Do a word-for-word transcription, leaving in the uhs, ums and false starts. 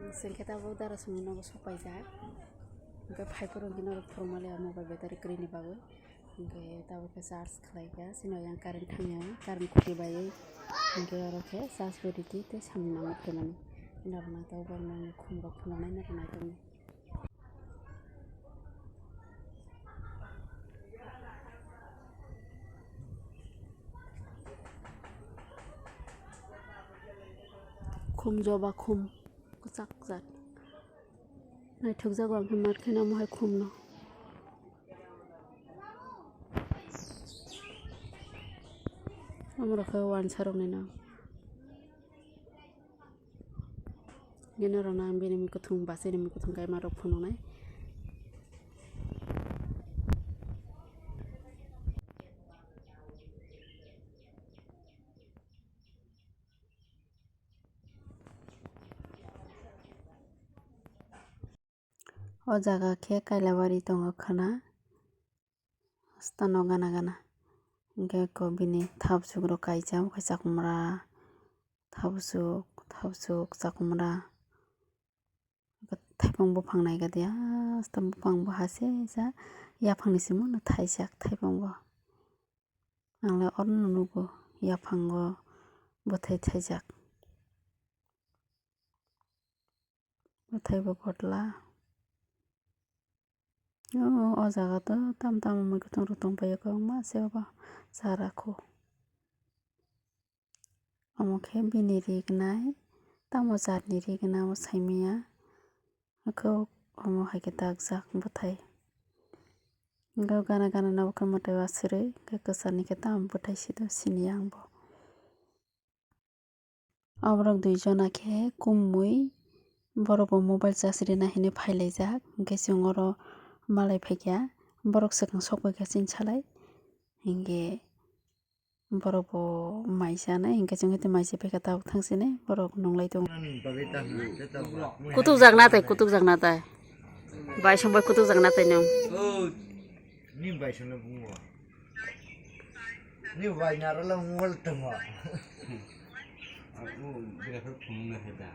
Chwng khe tabuk dara songwi nogo sok paijak. Hwnkhe phaiphuru hwnkhe norok phwrwngmani mobile battery kwrwini bagwi. Hwnkhe tabuk khe charge khlaikha. Chini yang current thangya, current khoti bai. Hwnkhe oro khe charge bai rwdi tei samung nangma khe mani. Norok naitokgo borok nangni khumrok phunuknai norok naitokni. Khum joba khum kwchak kwchak. Naithokjago ang khe mar khe namo hai khum no. Amorok khe wansa rok ni no. Gana rok nang bini mui kwthwng bachai ni mui kwthwng kaima rok phunuknai. O jaga khe Kailabari tongo khwna. Stano gana gana. Hwnkhe ko bini thapsuk rok kaijak, hwnkhe chakwmra, thapsuk, thapsuk, chakwmra. Thaipung buphang naikha de, asta buphang bo hase sa, yaphang ni simi no thaijak thaipung bo. Ang le oro no nugo, yaphango bwthai thaijak. Bwthai bo potla. O, o jaga to tam tam mui kwthwng rok tong paio kwbangma se obo chara kho. Omo khe bini ri gnai, tamo jat ni ri gnai omo saimanya. Hwnkhe omo hai khe dakjak bwthai. Hwnkhe gana gana no bo khe mwtai o aswrwi, hwnkhe kwchar ni khe tamo bwthai se do siniya ang bo. Aborok dui jona khe kumui borok bo mobile charge rina hinwi phailaijak, hwnkhe chwng oro malai phaikha, borok swkang sok paikha chini salai, hinkhe borok bo mai chanai, hinkhe chwng tei mai se phaikha tabuk thang sini borok nunglai tongo. Kutuk jak na tai, kutuk jak na tai, bai song bai kutuk jak na tai nung. Ni bai song na bungo. Ni bai naro la mobile tongo. Aku bira khe phunukna hai da.